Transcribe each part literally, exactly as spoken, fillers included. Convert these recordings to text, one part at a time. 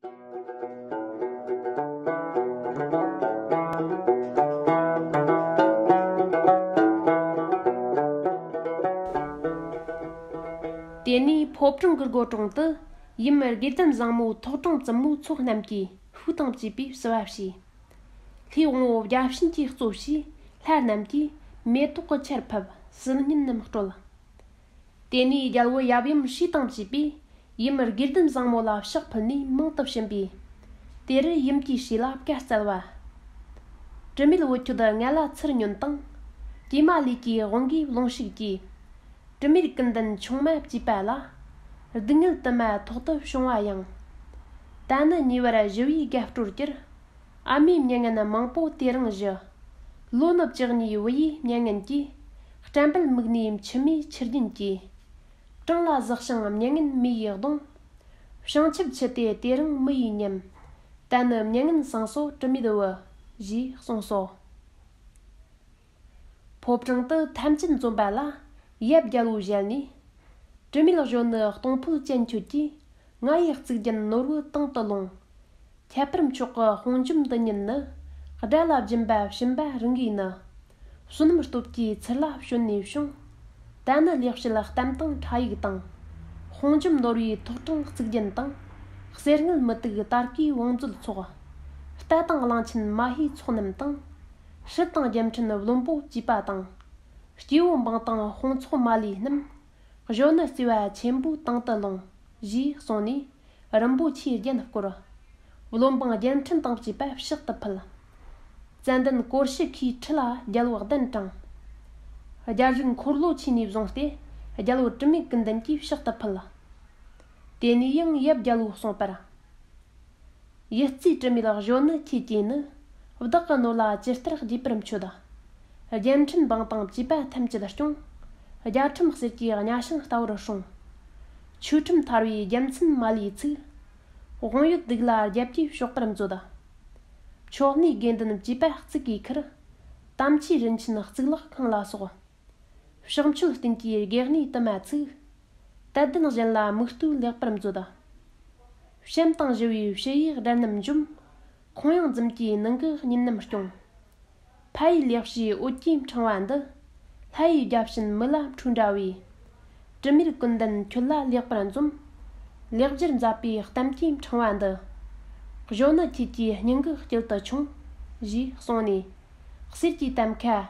དེ་ནས་ཕོ་བྲང་གི་སྒོ་དྲུང་དུ་ཡུམ་དགེ་ལྡན་བཟང་མོ་ཐོག་དྲངས་བཙུན་མོ་ཚོགས་རྣམས་ཀྱིས་ཕུག་དང་བཅས་པའི་བསུ་བ་བྱས། ལྷའི་དབང་པོ་བརྒྱ་བྱིན་གྱིས་གཙོ་བྱས་ལྷ་རྣམས་ཀྱིས་མེ་ཏོག་གི་ཆར་ཕབ། སིལ་སྙན་རྣམས་དཀྲོལ། དེ་ནས་རྒྱལ་བུ་ཡབ་ཡུམ་བསུ་དང་བཅས་པས་ཡུམ་དགེ་ལྡན་བཟང་མོ་ལ་ཕྱག་ཕུལ་ནས་མང་དུ་བྱིན་པས། དེ་རུ་ཡུམ་གྱི་སྲས་ལ་བཀའ་སྩལ་བ། དྲི་མེད་བུ་ཁྱོད་ངལ་ལ་ཚུར་ཉོན་དང་། ཀྱེ་མ་ལུས་ཀྱི་དབང་གིས་ལོངས་ཤིག་ཅེས། དྲི་མེད་ཀུན་ལྡན་ཆུང་མ་བཅས་པ་ལ། སྡུག་བསྔལ་དུ་མ་ཐོག་ཏུ་བྱུང་བ་ཡང་། ད་ནི་ཉེ་བར་ཞི་བའི་རྒྱ་སྤྲོད་གྱུར། ཨ་མའི་མྱ་ངན་མང་པོ་དེ་རིང་ཞི། ལོ་ནི་བཅུ་གཉིས་བུ་ཡི་མྱ་ངན་གྱིས། སྐྲན་པའི་མིག་ནས་མཆི་མའི་ཆུ་རྒྱུན་གྱིས། བྲང་ལ་ཟགས་ཤིང་མྱ་ངན་མེ་ཡིས་གདུང་། བྱང་ཆུབ་མཆི་དེ་དེ་རིང་མི་ཡི་ཉམས། ད་ནི་མྱ་ངན་སངས་སོ་དྲི་མེད་བུ། ཞེས་གསུངས་སོ། ཕོ་བྲང་དུ་ཐམས་ཅད་འཛོམས་པ་ལ་ཡབ་རྒྱལ་པོ་ཞལ་ནས། དྲི་མེད་གཞོན་ནུ་གཏོང་ཕོད་ཅན་ཁྱོད་ཀྱིས། ང་ཡི་གཙུག་རྒྱན་ནོར་བུ་དང་དུ་ལོངས། ཁྱད་པར་མཆོག་གི་དཔུང་འཇོམས་འདི་ཉིད་ནི། དགྲ་ལ་སྦྱིན་པ་བྱིན་པ་རང་གིས་ནི། བསོད་ནམས་སྟོབས་ཀྱིས་ཚུར་ལ་བྱོན་ནས་བྱུང་། ད་ནི་ལེགས་བཤད་གཏམ་དང་ཁྲ་ཡིག་དང་། དཔུང་འཇོམས་ནོར་བུའི་ཐོག་དྲངས་གཙུག་རྒྱན་དང་། གསེར་དངུལ་མུ་ཏིག་དར་གོས་བང་མཛོད་ཚོགས། རྟ་དང་གླང་ཆེན་མ་ཧེའི་ཚོགས་རྣམས་དང་། སྲིད་དང་རྒྱལ་ཕྲན་བློན་པོ་བཅས་པ་དང་། སྐྱེ་བོ་འབངས་དང་དཔུང་ཚོགས་མ་ལུས་རྣམས། གཞོན་ནུ་བརྩེ་བ་ཆེན་པོའི་དང་དུ་ལོངས། ཞེས་གསུངས་ནས་རིན་པོ་ཆེའི་རྒྱན་བསྐོར། བློན་འབངས་རྒྱལ་ཕྲན་དང་བཅས་པ་ཕྱག་ཏུ་ཕུལ། ཙན་དན་གོར་ཞི་ཁའི་ཁྲི་ལ་རྒྱལ་པོ་གདན་དྲངས། རྒྱལ་རིགས་འཁོར་ལོ་ཆེ་ནས་བཟུང་སྟེ་རྒྱལ་པོ་དྲི་མེད་ཀུན་ལྡན་གྱིས་ཕྱག་ཏུ་ཕུལ། དེ་ནས་ཡང་ཡབ་རྒྱལ་པོས་གསུངས་པར། ཡིད་རྩེ་དྲི་མེད་གཞོན་ནུ་ཁྱེད་ཀྱིས་ནི། བདག་གི་ནོར་ལ་ཇི་ལྟར་རྒྱས་པར་མཆོད། རྒྱལ་ཕྲན་འབངས་དང་བཅས་པ་ཐམས་ཅད་སྐྱོང་། རྒྱལ་ཁྲིམས་གསེར་གྱི་གཉའ་ཤིང་ལྟ་བུར་སྲུངས། ཆོས་ཁྲིམས་ཐར་བའི་རྒྱལ་མཚན་མ་ལུས་ཚུགས། དབང་ཡོད་སྡིག་ལ་རྒྱལ་གྱིས་གཤོག་པར་མཛོད། མཆོག་ནི་དགེ་འདུན་བཅས་པ་གཙུག་གིས་ཁུར། དམ་ཆོས་རིན་ཆེན་གཙུག་ལག་ཁང་ལ་སོགས། ཕྱག་མཆོད་རྟེན་གྱི་དགེ་གནས་དུ་མ་ཚུགས། དད་ལྡན་གཞན་ལ་མིག་ལྟོས་ལེགས་པར་མཛོད། བྱམས་དང་ཞི་བའི་ཞི་ཡི་དགྲ་རྣམས་འཇོམས། ཁོང་ཡངས་འཛུམ་གྱི་ནང་གི་གཉེན་རྣམས་སྐྱོང་། ཕ་ཡི་ལེགས་བྱས་འོད་ཀྱིས་འཕྲེང་བ་འདི། ལྷ་ཡི་བརྒྱ་བྱིན་མི་ལ་འཁྲུལ་འདྲ་བའི། དྲི་མེད་ཀུན་ལྡན་ཁྱོད་ལ་ལེགས་པར་འཛོམས། ལེགས་སྦྱར་མཛད་པའི་གཏམ་གྱི་འཕྲེང་བ་འདི། གཞོན་ནུ་ཁྱེད་ཀྱི་སྙིང་གི་དཀྱིལ་དུ་མཆོངས། ཞེས་གསུངས་ནས། གསེར་གྱི་དམ་ཁ་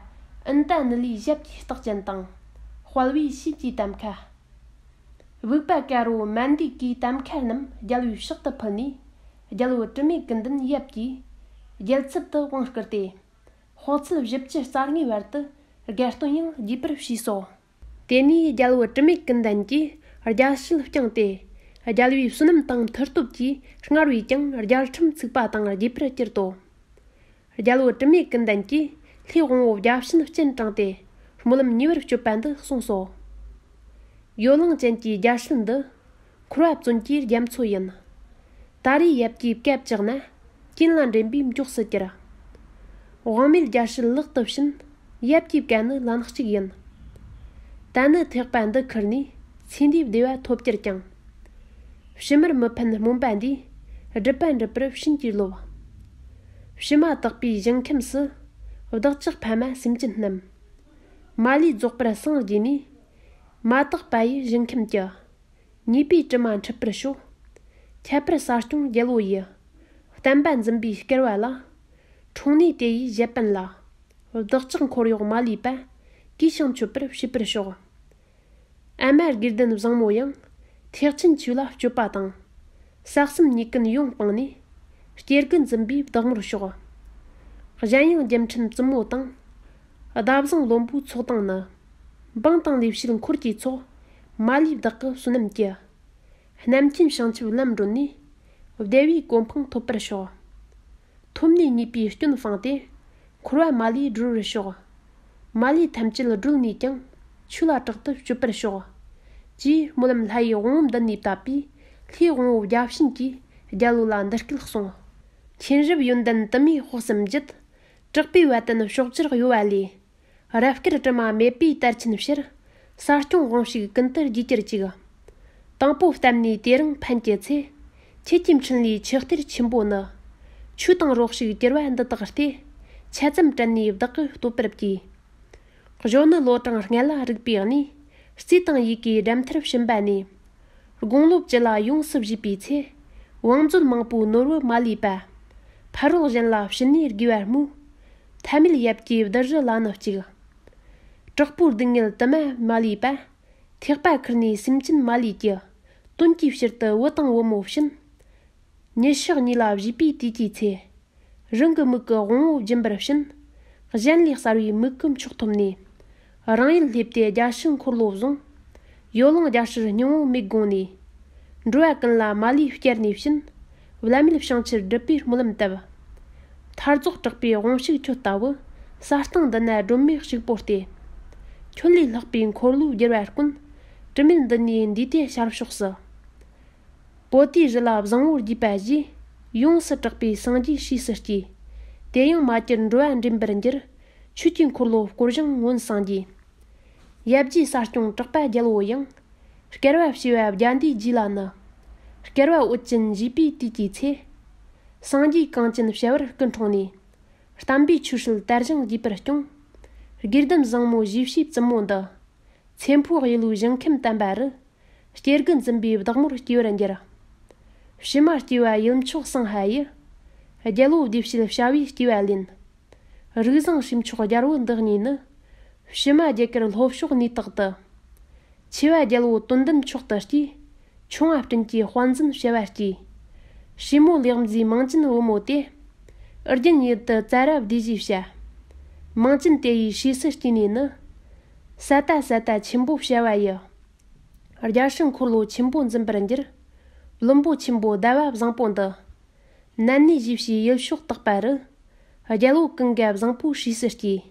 ཨིནྡྲ་ནཱི་ལའི་ཞབས་ཀྱི་རྟགས་ཅན་དང་། དཔལ་བེའུའི་ཤེལ་གྱི་དམ་ཁ། བུག་པ་དཀར་པོ་མན་དཱི་ཀའི་དམ་ཁ་རྣམས་རྒྱལ་པོའི་ཕྱག་ཏུ་ཕུལ་ནས། རྒྱལ་པོ་དྲི་མེད་ཀུན་ལྡན་ཡབ་ཀྱིས་རྒྱལ་ཚབ་ཏུ་དབང་བསྐུར་ཏེ། དཔག་ཚད་བཞི་བཅུ་རྩ་ལྔའི་བར་དུ་དགའ་སྟོན་ཡང་རྒྱས་པར་བྱས་སོ། དེ་ནས་རྒྱལ་པོ་དྲི་མེད་ཀུན་ལྡན་གྱིས་རྒྱལ་སྲིད་བསྐྱངས་ཏེ། རྒྱལ་པོའི་བསོད་ནམས་དང་མཐུ་སྟོབས་ཀྱིས་སྔར་བས་ཀྱང་རྒྱལ་ཁྲིམས་ཚུགས་པ་དང་རྒྱས་པར་གྱུར་ཏོ། རྒྱལ་པོ་དྲི་མེད་ཀུན་ལྡན་གྱིས་ལྷའི་དབང་པོ་བརྒྱ་བྱིན་སྤྱན་དྲངས་ཏེ། སྨོན་ལམ་ཉེ་བར་སྤྱོད་པ་འདི་གསུངས་སོ། ཡོ་ལང་ཅན་གྱི་རྒྱལ་སྲིད་འདི། འཁོར་བ་བཙོན་གྱི་རྒྱ་མཚོ་ཡིན། ད་རེས་ཡབ་ཀྱི་བཀའ་བཅག་ན། གྱེན་ལ་འདྲེན་པའི་མགྱོགས་སུ་གྱུར། དབང་མེད་རྒྱལ་སྲིད་ལག་ཏུ་བྱིན། ཡབ་ཀྱི་བཀའ་ནི་ལན་གཅིག་ཡིན། ད་ནི་ཐེག་པ་འདི་ཁུར་ནས། ཚེ་འདིའི་བདེ་བ་ཐོབ་གྱུར་ཀྱང་། ཕྱི་མར་མི་ཕན་སྨོན་པ་འདིས། སྒྲིབ་པ་འགྲུབ་པར་བྱིན་གྱིས་རློབས། ཕྱི་མ་དག་པའི་ཞིང་ཁམས་སུ། བདག་ཅག་ཕ་མ་སེམས་ཅན་རྣམས། མ་ལུས་རྫོགས་པར་སངས་རྒྱས་ནས། མ་དག་པ་ཡི་ཞིང་ཁམས་ཀྱི། ཉེས་པའི་དྲི་མ་འཁྲུད་པར་ཤོག། ཁྱད་པར་ས་སྐྱོང་རྒྱལ་པོ་ཡི། བསྟན་པ་འཛིན་པའི་སྐལ་བ་ལ། འཁྲུངས་ནས་དེ་ཡི་བཞེད་དཔོན་ལ། བདག་ཅག་འཁོར་གཡོག་མ་ལུས་པ། གུས་ཤིང་མཆོད་པར་བྱེད་པར་ཤོག། ཨ་མ་དགེ་ལྡན་བཟང་མོ་ཡང་། ཐེག་ཆེན་ཆོས་ལ་སྤྱོད་པ་དང་། ས་གསུམ་གཉིས་ཀུན་ཡོངས་སྤངས་ནས། སྐྱེ་རྒུ་འཛིན་པའི་བདག་མོར་ཤོག། གཞན་ཡང་རྒྱལ་ཕྲན་བཙུན་མོ་དང་། ཟླ་བཟང་བློན་པོའི་ཚོགས་དང་ནི། འབངས་དང་ལས་བྱེད་འཁོར་གྱི་ཚོགས། མ་ལུས་བདག་གི་བསོད་ནམས་ཀྱི། རྣམ་མཁྱེན་བྱང་ཆུབ་ལམ་བགྲོད་ནས། བདེ་བའི་གོ་འཕང་ཐོབ་པར་ཤོག། ཐོབ་ནས་ཉེས་པའི་སྐྱོན་སྤངས་ཏེ། འཁོར་བ་མ་ལུས་སྒྲོལ་བར་ཤོག། མ་ལུས་ཐམས་ཅད་སྒྲོལ་ནས་ཀྱང་། ཆོས་ལ་དྲག་ཏུ་སྤྱོད་པར་ཤོག། ཅེས་སྨོན་ལམ་ལྷ་ཡི་དབང་པོ་མདུན་ནས་བཏབ་པས། ལྷའི་དབང་པོ་བརྒྱ་བྱིན་གྱིས་རྒྱལ་པོ་ལ་འདི་སྐད་གསུངས། མཁྱེན་རབ་ཡོན་ཏན་དུ་མའི་དཔག་བསམ་བརྗིད། དྲེགས་པའི་བ་དན་ཕྱོགས་བཅུར་གཡོ་བ་ལས། རབ་དཀར་དྲི་མ་མེད་པའི་དར་ཆེན་ཕྱིར། ས་སྐྱོང་དབང་ཕྱུག་ཀུན་ཏུ་རྒྱས་གྱུར་ཅིག། དང་པོ་བསྟན་ནས་དེ་རིང་ཕན་གྱི་ཚེ། ཁྱེད་ཀྱི་འཕྲིན་ལས་ཆུ་གཏེར་ཆེན་པོ་ནི། ཆོས་དང་རོ་ཞིག་གྱུར་པ་འདི་དག་སྟེ། ཆ་ཙམ་དྲན་ནས་བདག་གིས་བསྟོད་པར་བགྱི། གཞོན་ནུ་ལོ་གྲངས་ལྔ་ལ་རིག་པའི་གནས། རྩེ་དང་ཡི་གེའི་འགྲེམ་ཐར་ཕྱིན་པ་ནས། དགུང་ལོ་བཅུ་ལ་ཡོངས་སུ་བཞེས་པའི་ཚེ། བང་མཛོད་མང་པོའི་ནོར་བུ་མ་ལུས་པ། ཕ་རོལ་གཞན་ལ་ཕྱིན་ནས་རྒུད་པར་སྨོན། ཐ་མལ་ཡབ་ཀྱི་བདུད་རི་ལ་ནི་གཅིག། དྲག་པོའི་སྡུག་བསྔལ་དུ་མ་མ་ལུས་པ། ཐེག་པ་ཁུར་ནས་སེམས་ཅན་མ་ལུས་ཀྱི། དོན་གྱི་ཕྱིར་དུ་བུ་དང་བུ་མོ་བྱིན། ཉི་ཞག་གཉིས་ལ་བཞེས་པའི་དུས་ཀྱི་ཚེ། རང་གི་མིག་གི་དབང་པོ་སྦྱིན་པར་བྱིན། གཞན་ལས་གསར་བའི་མིག་གི་མཆོག་ཐོབ་ནས། རང་ཡུལ་སླེབས་ཏེ་རྒྱལ་སྲིད་འཁོར་ལོ་བཟུང་། ཡོ་ལང་རྒྱལ་སྲིད་སྙིང་པོ་མེད་དགོངས་ནས། འགྲོ་བ་ཀུན་ལ་མ་ལུས་བསྐྱལ་ནས་བྱིན། བླ་མེད་བྱང་ཆུབ་སྒྲུབ་པའི་སྨོན་ལམ་བཏབ། མཐར་རྫོགས་དྲག་པོའི་དབང་ཕྱུག་ཁྱོད་ལྟ་བུ། ས་སྟེང་འདི་ན་སྒྲོན་མེ་གཅིག་པོ་སྟེ། ཁྱོད་ལས་ལྷག་པའི་འཁོར་ལོའི་རྒྱལ་བ་ཀུན། དྲི་མེད་འདི་ནས་འདུས་ཏེ་ཤར་ཕྱོགས་སུ། པོ་ཏའི་རི་ལ་བཟང་པོ་རྒྱས་པ་བཞིན། ཡོངས་སུ་གྲགས་པའི་སངས་རྒྱས་ཞེས་སུ་སྐྱེས། དེ་ཡང་མ་གྱུར་འགྲོ་བ་འདྲེན་པར་འགྱུར། ཆོས་ཀྱི་འཁོར་ལོ་བསྐོར་ཞིང་མངོན་སངས་རྒྱས། ཡབ་རྗེས་ས་སྐྱོང་གྲགས་པ་རྒྱལ་པོ་ཡང་། བསྐལ་པ་བྱེ་བ་བརྒྱ་འདིའི་རྗེས་ལ་ནི། བསྐལ་པ་འོད་ཅན་བཞེས་པའི་དུས་ཀྱི་ཚེ། སངས་རྒྱས་གངས་ཅན་བྱ་བར་སྐུ་འཁྲུངས་ནས། བསྟན་པའི་ཆོས་སྲིད་དར་ཞིང་རྒྱས་པར་སྐྱོང་། དགེ་ལྡན་བཟང་མོ་བཞེས་བྱའི་བཙུན་མོ་འདི། ཚེ་འཕོས་གཡུལ་ལས་ཞིང་ཁམས་བསྟན་པ་རུ། སྐྱེ་རྒུ་འཛིན་པའི་བདག་མོར་སྐྱེ་བར་འགྱུར། ཕྱི་མ་སྐྱེ་བ་ཡུལ་མཆོག་སེང་ཧ་ཡི། རྒྱལ་པོ་བདེ་བྱེད་བྱ་བའི་སྐྱེ་བ་ལེན། རིགས་བཟང་སྲས་མཆོག་རྒྱལ་པོ་འདི་གཉིས་ནི། ཕྱི་མ་རྒྱ་གར་ལྷོ་ཕྱོགས་གནས་དག་ཏུ། ཆེ་བ་རྒྱལ་པོ་དོན་ལྡན་མཆོག་ཏུ་སྐྱེས། ཆུང་བ་སྤྲིན་གྱི་དཔལ་འཛིན་བྱ་བ་སྐྱེས། བྱི་མོ་ལེགས་མཛེས་མང་ཅན་བུ་མོ་སྟེ། ཨུ་རྒྱན་ཡུལ་དུ་ཙཱ་ར་སྡེ་བཞིའི་བྱ། མང་ཅན་དེ་ཡི་སྲས་སུ་སྐྱེས་ནས་ནི། ས་ཏྭ་ས་ཏྭ་ཆེན་པོ་བྱ་བ་ཡི། རྒྱལ་སྲིད་འཁོར་ལོ་ཆེན་པོ་འཛིན་པར་འགྱུར། བློན་པོ་ཆེན་པོ་ཟླ་བ་བཟང་པོ་འདི། ནན་ནས་བཞེས་བྱའི་ཡུལ་ཕྱོགས་དག་པ་རུ། རྒྱལ་པོ་ཀུན་དགའ་བཟང་པོའི་སྲས་སུ་སྐྱེས།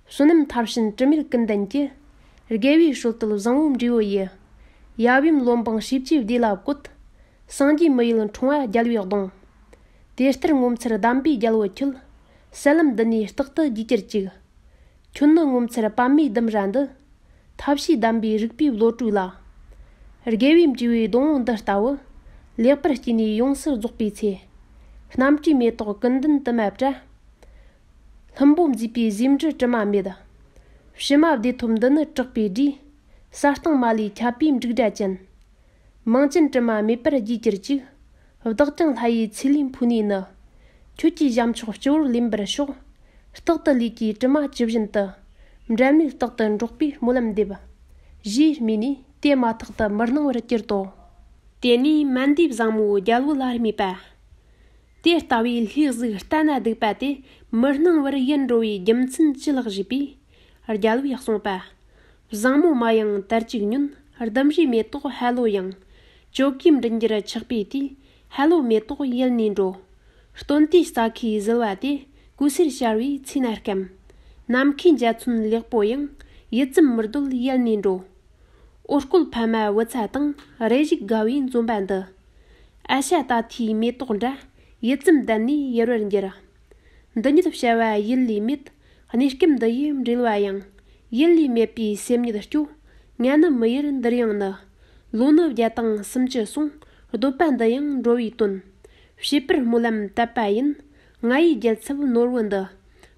བསོད་ནམས་མཐར་ཕྱིན་དྲི་མེད་ཀུན་ལྡན་གྱི། དགེ་བའི་སྲོལ་གཏོད་བཟང་པོའི་འབྲས་བུ་ཡི། ཡབ་ཡུམ་བློན་འབངས་སྲས་བཅས་བདེ་ལ་བཀོད། སངས་རྒྱས་མི་ཡུལ་འཁྲུངས་པ་རྒྱལ་བའི་གདུང་། དེ་ལྟར་ངོ་མཚར་གདམས་པའི་རྒྱལ་པོ་ཁྱོད། ས་ལམ་འདི་ནས་རྟག་ཏུ་རྒྱས་གྱུར་ཅིག། ཁྱོད་ནི་ངོ་མཚར་པདྨའི་ལྡུམ་ར་འདི། ཐབས་ཤེས་གདམས་པའི་རིག་པའི་བློ་གྲོས་ལ། དགེ་བའི་འབྲས་བུའི་སྡོང་པོ་འདི་ལྟ་བུ། ལེགས་པར་སྐྱེས་ནས་ཡོངས་སུ་རྫོགས་པའི་ཚེ། རྣམ་བཀྲའི་མེ་ཏོག་ཀུན་ལྡན་དུ་མ་བཀྲ། ལྷུན་པོ་མཛེས་པའི་ཟེའུ་འབྲུ་དྲི་མ་མེད། ཕྱི་མ་བདེ་ཐོབ་འདི་ནི་དྲག་པའི་སྒྲས། ས་སྟེང་མ་ལུས་ཁྱབ་པའི་འབྲུག་སྒྲ་ཅན། མང་ཅན་དྲི་མ་མེད་པར་རྒྱས་གྱུར་ཅིག། བདག་ཀྱང་ལྷ་ཡི་ཚེ་ལས་འཕོས་ནས་ནི། ཁྱོད་ཀྱི་ཞབས་མཆོག་སྤྱི་བོར་ལེན་པར་ཤོག། རྟག་ཏུ་ལུས་ཀྱི་དྲི་མ་ཇི་བཞིན་དུ། འབྲལ་མེད་རྟག་ཏུ་འགྲོགས་པའི་སྨོན་ལམ་འདེབས། ཞེས་སྨྲས་ནས་དེ་མ་ཐག་ཏུ་མི་སྣང་བར་གྱུར་ཏོ། དེ་ནས་མན་དེའི་བཟང་མོ་རྒྱལ་པོ་ལ་སྨྲས་པ། དེ་ལྟ་བུའི་ལྷའི་གཟུགས་ལྟ་ན་སྡུག་པ་དེ་མི་སྣང་བར་ཡལ་འགྲོ་བའི་རྒྱུ་མཚན་ཅི་ལགས་ཞུས་པས། རྒྱལ་པོས་གསུངས་པ། བཟང་མོ་མ་ཡང་དར་ཅིག་ཉོན། ལྡུམ་རའི་མེ་ཏོག་ཧ་ལོ་ཡང་། ཇོ་ཀའི་མགྲིན་རྒྱུར་ཆགས་པའི་དུས། ཧ་ལོ་མེ་ཏོག་ཡལ་ནས་འགྲོ། སྟོན་དུས་རྩྭ་ཁའི་ཟིལ་བ་དེ། ཀུ་སེར་ཤར་བའི་ཚེ་ན་སྐམ། ནམ་མཁའི་འཇའ་ཚོན་ལེགས་པོ་ཡང་། ཡིད་ཙམ་མི་སྡོད་ཡལ་ནས་འགྲོ། འོ་སྐོལ་ཕ་མ་བུ་ཚ་དང་། རེ་ཞིག་དགའ་བའི་འཛོམས་པ་འདི། ཨ་ཤ་ཏ་ཐིའི་མེ་ཏོག་འདྲ། ཡིད་ཙམ་ལྡན་ནས་ཡལ་བར་འགྱུར། འདི་ཉིད་བྱ་བ་ཡུལ་ལས་མེད། གནས་སྐབས་འདི་ཡི་འབྲེལ་བ་ཡང་། ཡུལ་ལས་མེད་པའི་སེམས་ཉིད་སྐྱོ། ང་ནི་མི་ཡུལ་འདིར་ཡང་ནི། ལོ་ནི་བརྒྱ་དང་སུམ་ཅུ་སོང་། སྡོད་པ་འདི་ཡང་འགྲོ་བའི་དོན། བྱེད་པར་སྨོན་ལམ་བཏབ་པ་ཡིན། ང་ཡི་རྒྱལ་ཚབ་ནོར་བུ་འདི།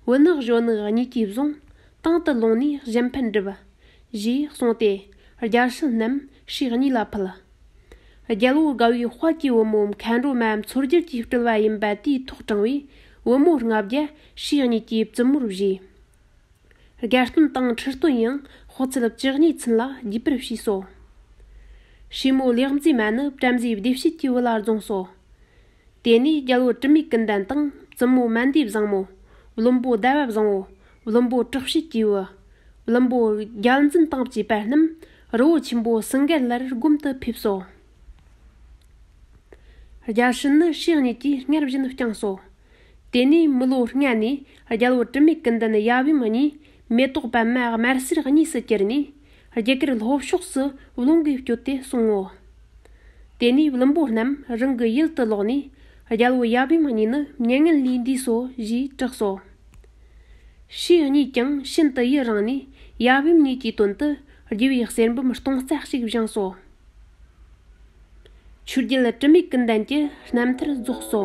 བུ་ནི་གཞོན་ནུ་གཉིས་ཀྱིས་བཟུང་། དང་དུ་ལོངས་ནས་གཞན་ཕན་སྒྲུབ། ཞེས་གསུངས་ཏེ། རྒྱལ་སྲིད་རྣམས་ཕྱོགས་གཉིས་ལ་ཕུལ། རྒྱལ་པོ་དགའ་བའི་དཔལ་གྱི་བུ་མོ་མཁའ་འགྲོ་མ་མཚོ་རྒྱལ་གྱི་སྤྲུལ་བ་ཡིན་པ་དེའི་ཐོག་དྲངས་པའི་བུ་མོ་ལྔ་བརྒྱ་ཕྱོགས་གཉིས་ཀྱི་བཙུན་མོར་བཞེས། དགའ་སྟོན་དང་ཁྲི་སྟོན་ཡང་དཔག་ཚད་བཅུ་གཉིས་ཚུན་ལ་རྒྱས་པར་བྱས་སོ། བྱི་མོ་ལེགས་མཛེས་མ་ནི་བྲམ་ཟེའི་བདེ་བྱེད་ཀྱི་བུ་ལ་བརྫངས་སོ། དེ་ནས་རྒྱལ་པོ་དྲི་མེད་ཀུན་ལྡན་དང་བཙུན་མོ་མན་དཱི་བཟང་མོ། བློན་པོ་ཟླ་བ་བཟང་པོ། བློན་པོ་དྲག་བྱེད་ཀྱི་བུ། བློན་པོ་རྒྱལ་འཛིན་དང་བཅས་པ་རྣམས་རི་བོ་ཆེན་པོ་སིང་ག་ལར་སྒོམ་དུ་ཕེབས་སོ། རྒྱལ་སྲིད་ནི་ཕྱོགས་གཉིས་ཀྱིས་སྔར་བཞིན་བསྐྱངས་སོ། དེ་ནས་མི་ལོ་ལྔ་ནས་རྒྱལ་པོ་དྲི་མེད་ཀུན་ལྡན་ཡབ་ཡུམ་གཉིས་མེ་ཏོག་པདྨ་དམར་སེར་གཉིས་སུ་གྱུར་ནས། རྒྱ་གར་ལྷོ་ཕྱོགས་སུ་བློང་གིས་བསྐྱོད་དེ་སོང་ངོ་། དེ་ནས་བློན་པོ་རྣམས་རང་གི་ཡུལ་དུ་ལོག་ནས། རྒྱལ་པོ་ཡབ་ཡུམ་གཉིས་ནི་མྱ་ངན་ལས་འདས་སོ་ཞེས་གྲགས་སོ། ཕྱོགས་གཉིས་ཀྱང་ཤིན་ཏུ་ཡི་རངས་ནས། ཡབ་ཡུམ་གཉིས་ཀྱི་དོན་དུ་རྒྱལ་པོའི་གསེར་འབུམ་སྟོང་རྩ་གཅིག་བཞེངས་སོ། ཆོས་རྒྱལ་དྲི་མེད་ཀུན་ལྡན་གྱི་རྣམ་ཐར་རྫོགས་སོ།